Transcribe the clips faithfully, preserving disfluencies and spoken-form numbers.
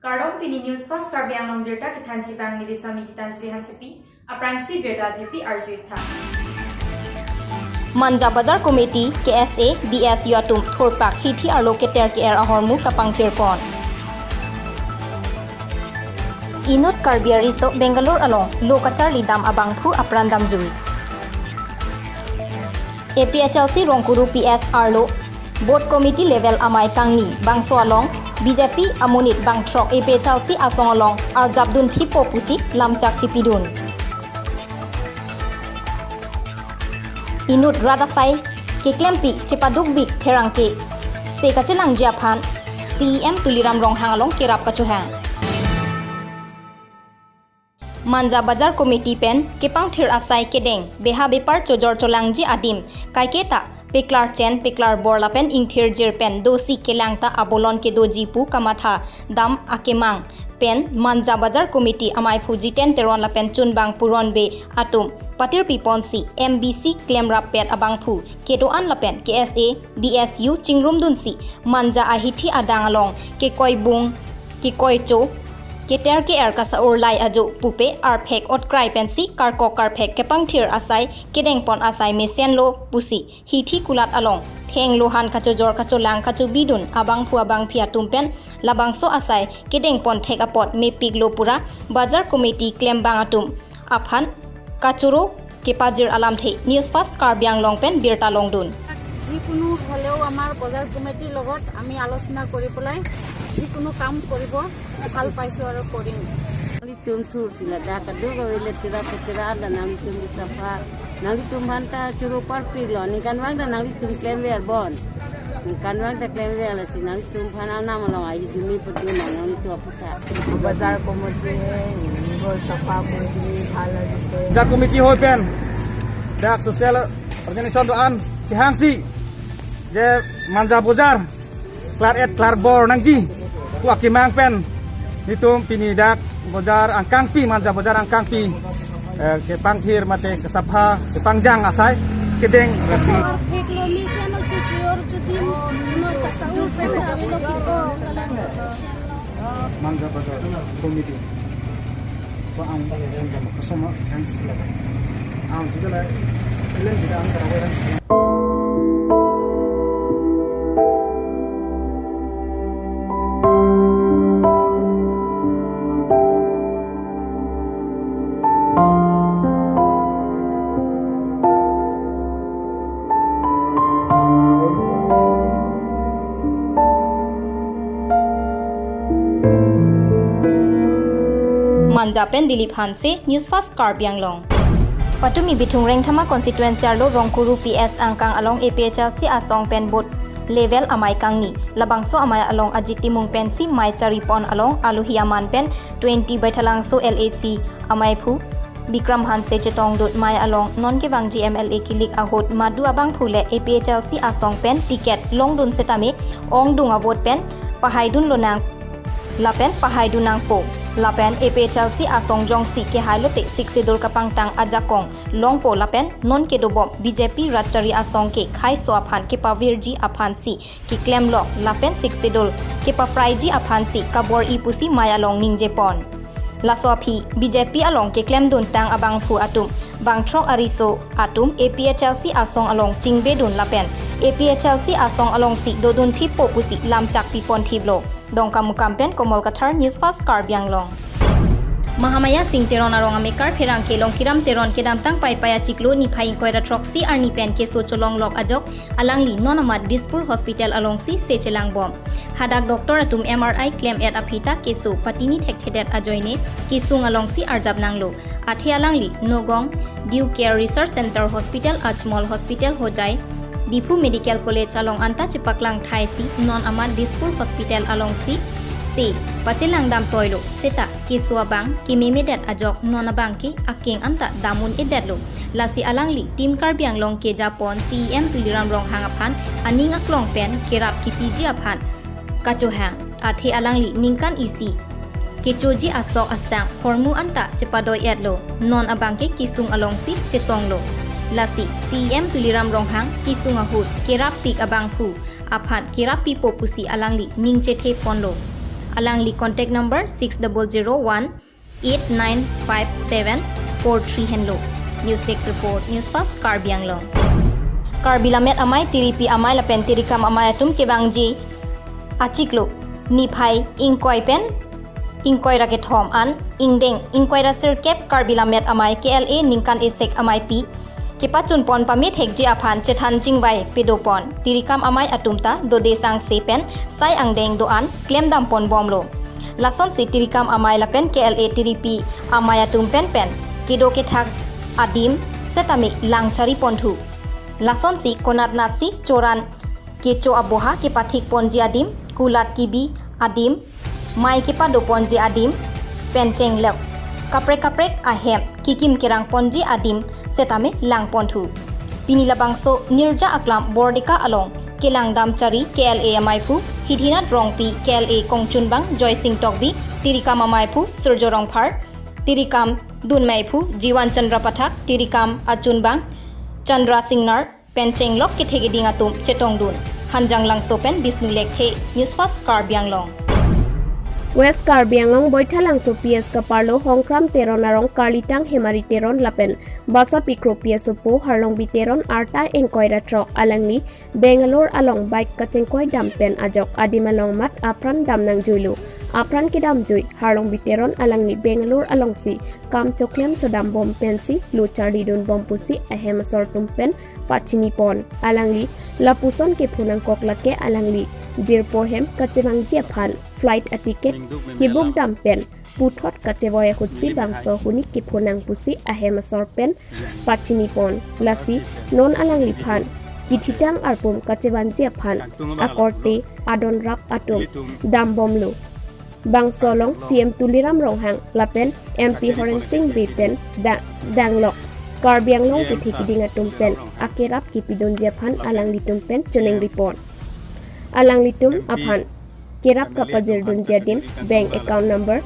Kardom, pini News Fast Karbi Anglong birta kethanji abang neli Sami Gitanjali Hansepi, aphrangsi birta thepi arjuitha. Manja Bazar Committee, K S A, B S U atum thurpak hithi arlo keter ke-er ahormu kapangthirpon. Inut Karbi ariso Bangalore along lo kacharli dam abangphu apran damjui. A P H L C Rongkuru P S arlo Booth Committee level amei kangni bangso along B J P amonit bangthrok A P H L C asong along arjapdun thipo pusi lamchak chipidun. Inut rat asai keklempi chepadukvik pherangke se kachelangji aphan C E M Tuliram Ronghang along kerap kachohang. Manja Bazar Committee pen kepangthir asai kedeng beha bepar chojor cholangji adim kaiketa peklar chen peklar bor lapen ingthirjir pen dosi kelang ta abolon kedoji pu kamatha dam akemang pen Manja Bazar Committee ameiphu Jiten Teron lapen chunbang Puron Bey atum patirpiponsi M B C klemrappet abangphu kedo-an lapen K S A, B S U chingrumdunsi Manja ahithi adang along kekoibung, kekoicho, keter ke-er kasa-urlai ajo pupe arphek otkrai pensi karkok karphek kepangthir asai kedengpon asai mesenlo pusi hithi kulat along thenglohan kachojor kacholang kachobidun abangphu abangphi atum pen labangso asai kedengpon thek apot mepiklo pura Bazar Committee klembang atum aphan kachoro kepajir alamthe News Fast Karbi Anglong pen birta longdun. যিকোনো হ'লেও আমাৰ বজাৰ কমিটিৰ লগত আমি আলোচনা কৰি পেলাই যিকোনো কাম কৰিব, ভাল পাইছোঁ আৰু কৰিম। Nanglitum thur sila dak kaduk awe letira petira da nanglitum sapha. Nanglitum aphan ta choro parpiklo. Ningkan vang ta nanglitum klemver bon. Ningkan vang ta klemver lasi nanglitum aphan anam along ahi dumi pedun nanglitum aphan. Bazar committee hai, ghor sapha kuri dili bhal lagise. Bazar committee hoi pen dak social organization do-an chehangsi je Manja Bazar klar-et klarbor nangji pu akemang pen nelitum pini dak bazar angkangpi, Manja Bazar angkangpi, eh, kepangthir mate kesapha kepangjang asai kedeng. Manja Bazar Committee. Ba ang ang jam kasama ang sila. Ang juga la, kalian juga ang karawa yang sila. Manja pen Dilip Hanse, News Fast Karbi Anglong. Patumi Bithung Rengthama constituency arlo Rongkuru P S angkang along A P H L C asong pen booth level amei kangni. Labangso amei along ajit timung pensi mei charipon along alohi aman pen twenty Baithalangso L A C ameiphu Bikram Hanse chetongdun mei along non kevangji M L A kilik ahut madu abangphu le A P H L C asong pen ticket longdun setame ongdung avote pen pahaidun lonang lapen pahaidun nangpo. Lapen A P H L C asong jongsi kehai lote Sixth Schedule kapangtang ajakong longpo lapen non kedobom B J P rat chari asong ke khaiso aphan kepavirji aphansi keklemlok lapen Sixth Schedule kepapraiji aphansi kabor-i pusi mei along ningjepon. Laso aphi B J P along keklemduntang abangphu atum bangthrok ariso atum A P H L C asong along chingbedun lapen A P H L C asong alongsi dodun thippo pusi lamchak pipon thiplo. Dongkamukam pen Komol Kathar, News Fast Karbi Anglong. Mahamaya Singh Teron arong amekar pherangke Longkiram Teron kedamtang Paipai achiklo niphai ingkoi ra throksi arni pen keso cholonglok ajok alangli non amat Dispur Hospital alongsi se chelangbom. Hadak doctor atum M R I klem-et aphi ta keso patini thekthedet ajoine kesung alongsi arjap nanglo. Athe alangli Nagaon Dew Care Research Center Hospital, Ajmal Hospital Hojai, Diphu Medical College along anta chepaklang thaisi non amat Dispur Hospital alongsi se pachelangdam toilo. Seta keso abang kememedet ajok non abangke akeng anta dam un-edetlo. Lasi alangli Team Karbi Anglong kejapon C E M Tuliram Ronghang aphan aning aklong pen kerap kipiji aphan kachohang. Athe alangli ningkan isi kechoji asok asang hormu anta chepadoi-etlo. Non abangke kesung alongsi chetonglo. Lasi C E M Tuliram Ronghang kesung ahut kerap pik abangphu aphan kerap pipo pusi alangli ning chethe ponlo. Alangli contact number six double zero one eight nine five seven four three henlo. News Desk Report, News Fast, Karbi Anglong. Karbi Lammet Amei, Tiripi Amei lapen Tirikam Amei atum kevangji achiklo niphai ingkoi pen ingkoi ra kethom an ingdeng ingkoi ra sirkep Karbi Lammet Amei K L A ningkan esek ameipi kepachun pon pame thekji aphan chethan chingvai pedo pon. Tirikam Amei atum ta dode sangse pen sai angdeng do-an klemdam pon bomlo. Lasonsi Tirikam Amei lapen K L A Tiripi Amei atum pen pen kedo kethak adim setame lang chari ponthu. Lasonsi konat natsi choran kecho aboha kepathik ponji adim, kulat kibi adim, mei kepado ponji adim pen chenglok kaprek kaprek ahem kekim kerang ponji adim setame lang ponthu. Pini labangso nirja aklam Bordeka along kelangdam chari K L A ameiphu Hidhinath Rongpi, K L A kongchunbang Joysing Tokbi, Tirikam ameiphu Surjo Rongphar, Tirikam dunmeiphu Jiwan Chandra Pathak, Tirikam achunbang Chandra Singnar pen chenglok kethe keding atum chetongdun. Hanjanglangso pen Bishnu Lekthe, News Fast Karbi Anglong. West Karbi Anglong Boithalangso P S kaparlo Hongkram Teron arong Karlitang Hemari Teron lapen Basapi Kro P S opo Harlongbi Teron arta ingkoi ra throk alangli Bangalore along bike kachingkoi dam pen ajok adim along mat apran dam nangjuilo. Apran kedamjui Harlongbi Teron alangli Bangalore alongsi kam choklem chodam bom pensi lo charlidun bom pusi ahem asor atum pen pachini pon. Alangli lapuson kepho nangkok lake alangli jirpo hem kachevangji aphan flight aticket kebook dam pen puthot kachevoi ahutsi bangso huni kepho nang pusi ahem asor pen pachini pon. Lasi non alangliphan kithitang arpum kachevangji aphan akorte adon rap atum dam bomlo. Bangso along C M Tuliram Ronghang lapen M P Horen Sing Bey pen da-, danglok Karbi Anglong kethe keding atum pen akerap kepidunji aphan alanglitum pen choningri pon. Alanglitum aphan kerap kapajirdunji adim bank account number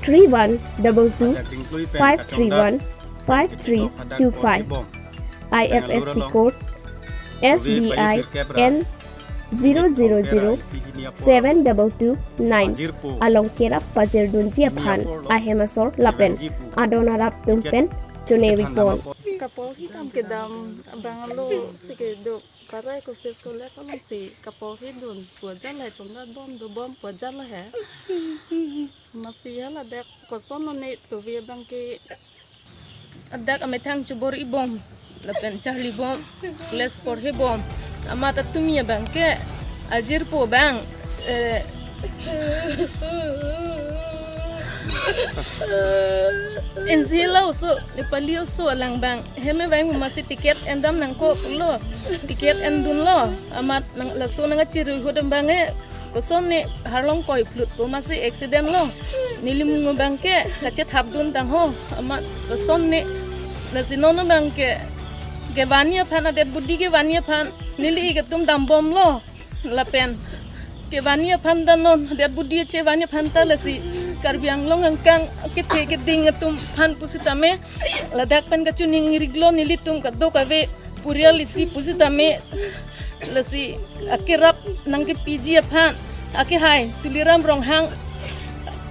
three one double two five three one five three two five, I F S C code S B I N zero zero zero seven double two nine along kerap pajirdunji aphan ahem asor lapen adon arap atum pen choningri pon. Kaporhi dam kedam Bangalore si kedo. Karai ko ses ko les alongsi kaporhi dun pu ajat le chongdat bom do bom pu ajat le he. Masi hala dak koson lo ne tuvi abang ke. Dak amethang chubor-i bom lapen charli bom, les porhi bom. Amat atumi abang ke ajirpo abang, eh, insi la oso, Nepali oso alang abang. Heme abang masi ticket endam nangkoklo. Ticket endunlo. Amat nang laso nangkachiru ahut abang e. Koson ne harlong koi phlut po masi accident lo. Neli mung abang ke kachethapdun tangho. Amat koson ne lasi non abang ke kevanji aphan adet budi kevanji aphan neli ik atum dam bomlo. Lapen kevanji aphan ta non adet budi chevanji aphan ta lasi Karbi Anglong angkang kethe keding atum aphan pusitame ladak pen kachuningrilo nelitum kadokave purial isi pusitame lasi akerap nangkepiji aphan akehai Tuliram Ronghang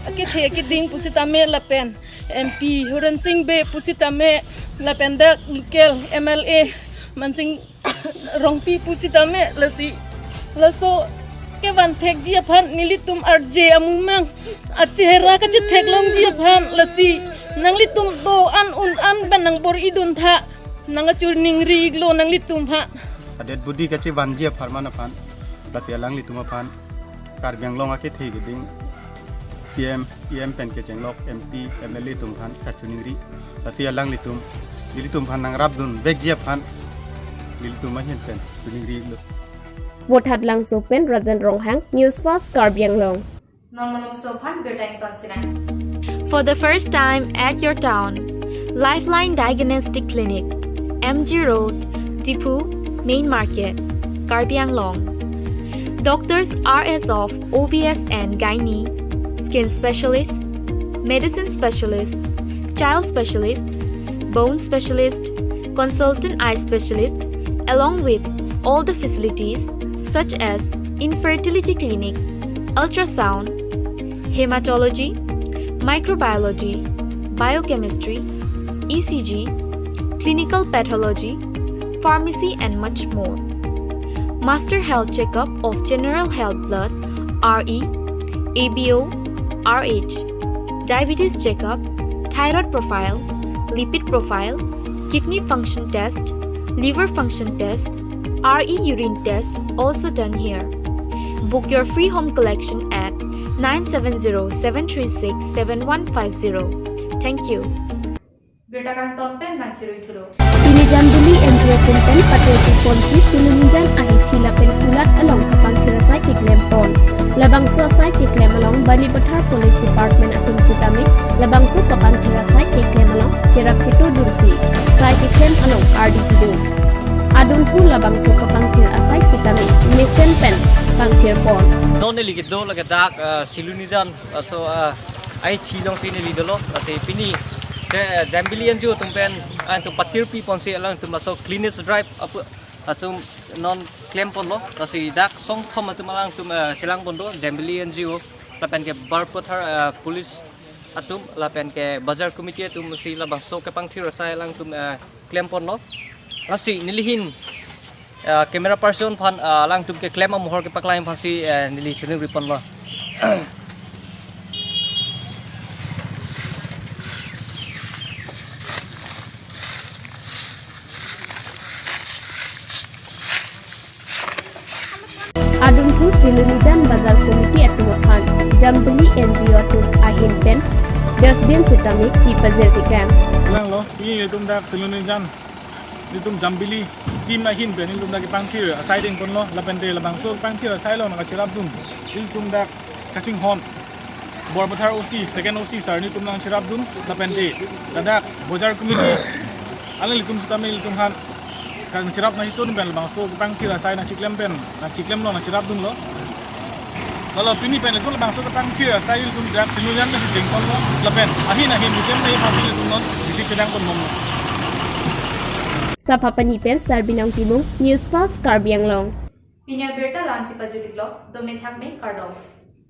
akethe keding pusitame lapen M P Horen Sing Bey pusitame lapen dak local M L A Mansing Rongpi pusitame lasi laso kevan thekji aphan nelitum arje amumang achehera kachethek longji aphan lasi nanglitum do-an un-an pen nangbor-i dun tha nangkachuningrilo nanglitum ha. Adet budi kachevanji apharman aphan lasi alanglitum aphan Karbi Anglong akethe keding C M, E M pen kechenglok M P, M L A atum aphan kachiningri. Lasi alanglitum, nelitum aphan nangrapdun vekji aphan nelitum ahin pen chiningrilo. Vothatlangso pen Rajan Ronghang, News Fast Karbi Anglong. Non malomso aphan birta ington sinang. For the first time at your town, Lifeline Diagnostic Clinic, M G Road, Diphu, Main Market, Karbi Anglong. Doctors are as of O B S and gynae, skin specialist, medicine specialist, child specialist, bone specialist, consultant eye specialist, along with all the facilities such as infertility clinic, ultrasound, hematology, microbiology, biochemistry, E C G, clinical pathology, pharmacy and much more. Master health checkup of general health blood, R E, A B O, R H, diabetes checkup, thyroid profile, lipid profile, kidney function test, liver function test, R E urine test also done here. Book your free home collection at nine seven zero seven three six seven one five zero. Thank you. Birta kangton pen nangcherui thulo. Pini Jambili N G O atum pen patirpi ponsi Silonijan ahithi lapen kulat along kapangthir asai keklem pon. Labangso asai keklem along Balipathar Police Department atum sitame labangso kapangthir asai keklem along cherap chetu dunsi asai keklem along ardi pidun. Adunthu labangso kapangthir asai sitame mesen pen pangthir pon. Non neli kedo lake dak, eh, Silonijan, eh, so, eh, ahithi alongsi neli dolo, lasi pini, eh, Jambili N G O atum pen, ah, atum patirpi ponsi alangtum laso cleanliness drive apu, atum non klem ponlo, lasi dak songthom atum alangtum, eh, chelang pon do, Jambili N G O, lapen ke Balipathar, eh, police atum, lapen ke bazar committee atum si labangso kapangthir asai alangtum, eh, klem ponlo. Lasi neli ahin, eh, camera person aphan, eh, alangtum keklem amohor kepaklang aphansi, eh, neli chiningri ponlo. Adunthu Silonijan Bazar Committee atum aphan Jambili N G O atum ahin pen dustbin sitame pipajir tikang. Langlo, ilitum dak Silonijan, ilitum Jambili team ahin pen ilitum dak kepangthir asai deng ponlo, lapen te labangso kepangthir asai along nangkacherap dun. Ilitum dak kachinghon Balipathar O C, second O C sir nelitum nangcherap dun, lapen te ladak bazar committee alanglitum sitame ilitum aphan kangcherap nangchitun pen labangso kepangthir asai nangchiklem pen, nangchiklem along nangcherap dunlo. Lalo pini pen ilitum labangso kepangthir asai ilitum dak Silonijan pen cheng ponlo, lapen ahin ahin ilitum pen ilitum non isi chedang pon bomlo. Saphapani pen Sarbinong Timung, News Fast Karbi Anglong. Pini abirta la-ansi pajut-iklo, dome thakme, kardom.